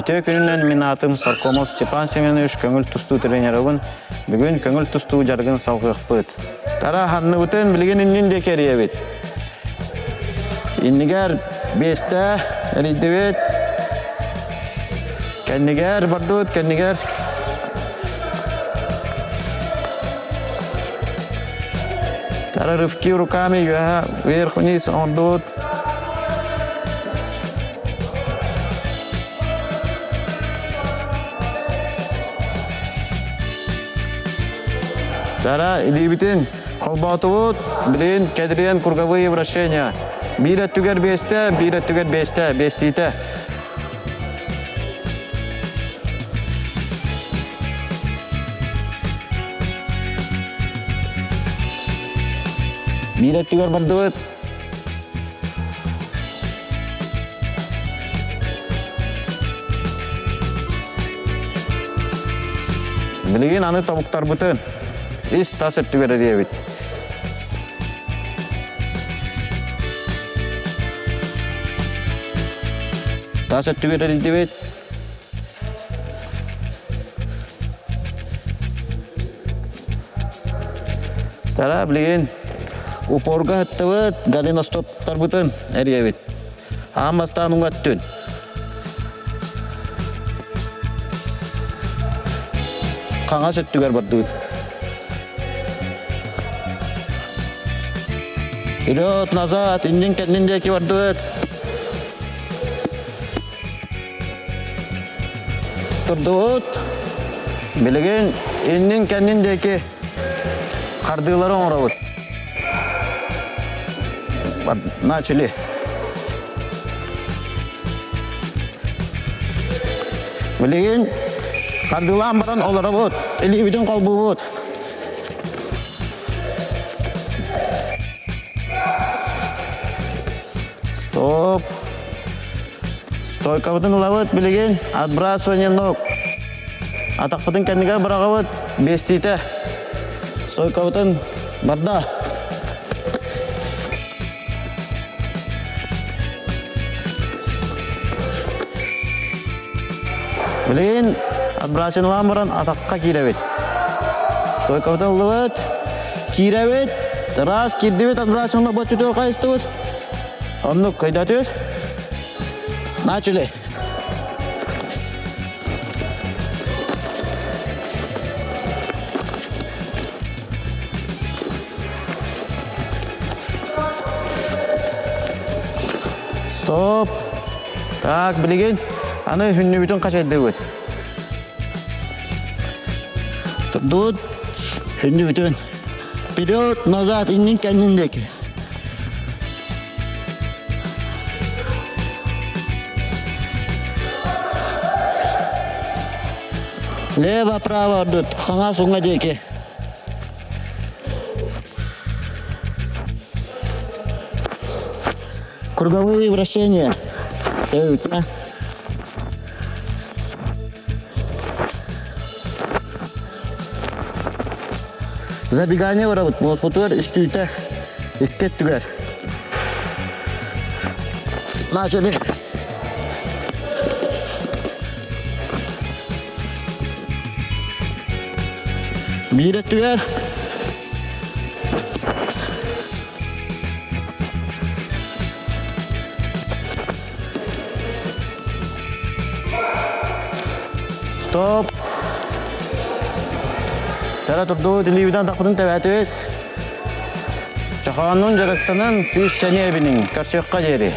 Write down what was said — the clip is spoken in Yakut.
Үтүө күнүнэн мин аатым Саркомов Степан Семенович көҥүл тустуу тренерабын. Бүгүн көҥүл тустуу дьарыгын салҕыахпыт. Тара ханныбытын билигин иннин диэки эрийэбит. Иннигэр биэстэ эрийдибит. Кэннигэр бардыбыт, кэннигэр. Тара рывки руками үөһэ вверх вниз оҥордубут. Тара илиибитин холбоотубут, билигин кэдириэн круговые вращения. Биир өттүгэр биэстэ, биир өттүгэр биэстэ, биэстиитэ. Биир өттүгэр бардыбыт. Билигин аны тобуктарбытын ис-тас өттүгэр эрийэбит. Тас өттүгэр эрийдибит. Тара билигин упорга ыттыбыт, голеностоптарбытын эрийэбит. Аан бастаан уҥа өттүн. Хаҥас өттүгэр бардыбыт. Вперед, назад, иннин кэннин диэки бардыбыт. Турдубут. Билигин иннин кэннин диэки хардыылары оҥоробут. Начали. Билигин хардыылаан баран олоробут, илиибитин холбуубут. Стоп. Стойкабытын ылабыт билигин отбрасывание ног. Атахпытын кэннигэр быраҕабыт биэстиитэ. Стойкабытын барда. Билигин отбрасывание баран атахха киирэбит. Стойкабытын ыллыбыт. Киирэбит. Раз киирдибит отбрасывание бөттүтүөр хайыстыбыт. Оннук көйдөтүр. Начали. Стоп. Так, билигин аны хүннүбүтүн хачайдыбыт. Турдубут. Хүннүбүтүн. Вперед, назад, иннин кэннин диэки. Лево, право ордут. Хаҥас уҥа диэки. Круговые вращения. Забегание барабыт, муоспутугар үстүүтэ икки өттүгэр. Начали. Биир өттүгэр. Стоп! Тара турдубут, илиибитин атахпытын тэбээтибит. Чохооннуун дьарыктанан күүс сэниэ эбиниҥ, көрсүөххэ диэри.